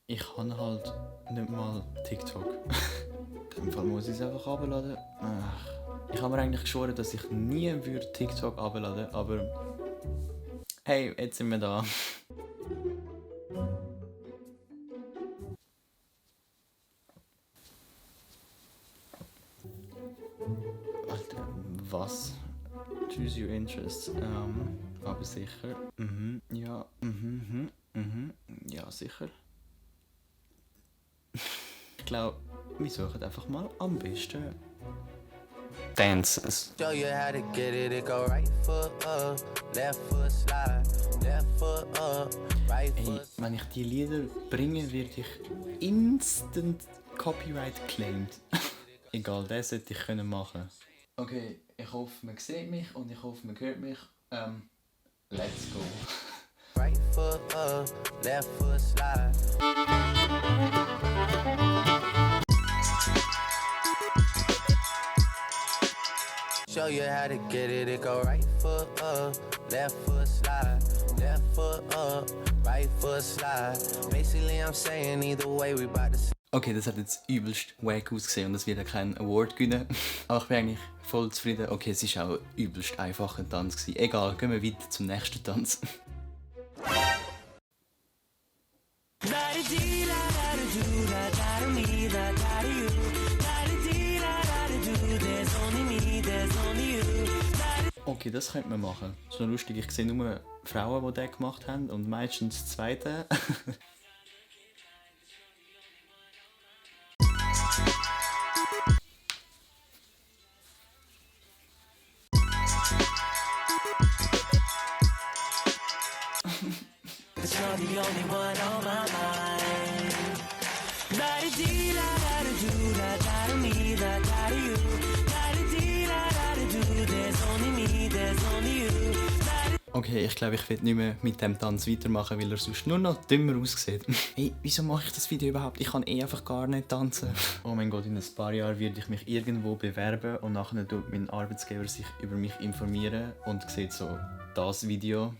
Ich habe halt nicht mal TikTok. In dem Fall muss ich es einfach runterladen. Ich habe mir eigentlich geschworen, dass ich nie würde TikTok runterladen, aber hey, jetzt sind wir da. Alter, was? Choose your interests. Aber sicher. Ja, ja, sicher. Ich glaube, wir suchen einfach mal am besten Dances. Show you how to get it. It go right foot up, left foot slide, left foot up, right Hey, foot. wenn ich die Lieder bringe, werde ich instant Copyright claimed. Egal, das sollte ich können machen. Okay, ich hoffe, man sieht mich und ich hoffe, man hört mich. Let's go. Right foot up, left foot slide. Show you how to get it. It go right foot up, left foot slide, left foot up, right foot slide. Basically, I'm saying either way, we bout to. Okay, das hat jetzt übelst wack ausgesehen und es wird auch keinen Award gewinnen. Aber ich bin eigentlich voll zufrieden. Okay, es war auch übelst einfacher Tanz gewesen. Egal, gehen wir weiter zum nächsten Tanz. Okay, das könnte man machen. Das ist noch lustig, ich sehe nur Frauen, die das gemacht haben und meistens das Zweite. Okay, ich glaube, ich will nicht mehr mit dem Tanz weitermachen, weil er sonst nur noch dümmer aussieht. Hey, wieso mache ich das Video überhaupt? Ich kann einfach gar nicht tanzen. Oh mein Gott, in ein paar Jahren werde ich mich irgendwo bewerben und nachher tut mein Arbeitsgeber sich über mich informieren und sieht so das Video.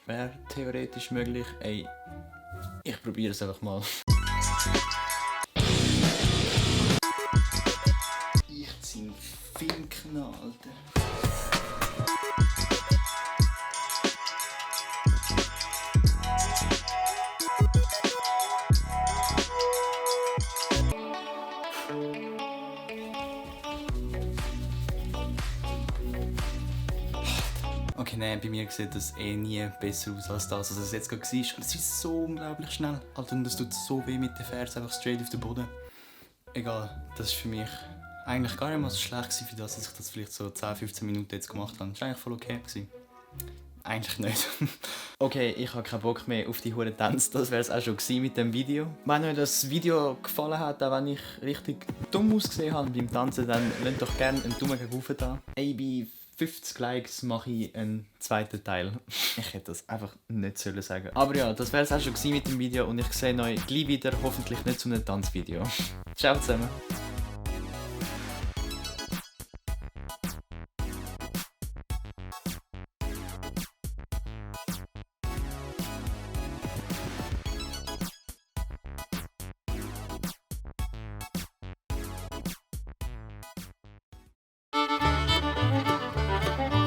Wäre theoretisch möglich. Ey, ich probiere es einfach mal. Ich ziehe Finken, Alter. Okay, nein, bei mir sieht das nie besser aus als das, was es jetzt gerade war. Und es ist so unglaublich schnell. Alter, und das tut so weh mit den Fersen, einfach straight auf den Boden. Egal, das ist für mich eigentlich gar nicht mal so schlecht gewesen, für das, dass ich das vielleicht so 10-15 Minuten jetzt gemacht habe. Das war eigentlich voll okay gewesen. Eigentlich nicht. Okay, ich habe keinen Bock mehr auf die Huren Tänze. Das wäre es auch schon gewesen mit dem Video. Wenn euch das Video gefallen hat, auch wenn ich richtig dumm ausgesehen habe beim Tanzen, dann lasst doch gerne einen Daumen gegen rauf da. Ey, bei 50 Likes mache ich einen zweiten Teil. Ich hätte das einfach nicht sagen sollen. Aber ja, das wäre es auch schon gewesen mit dem Video und ich sehe euch gleich wieder, hoffentlich nicht zu einem Tanzvideo. Ciao zusammen.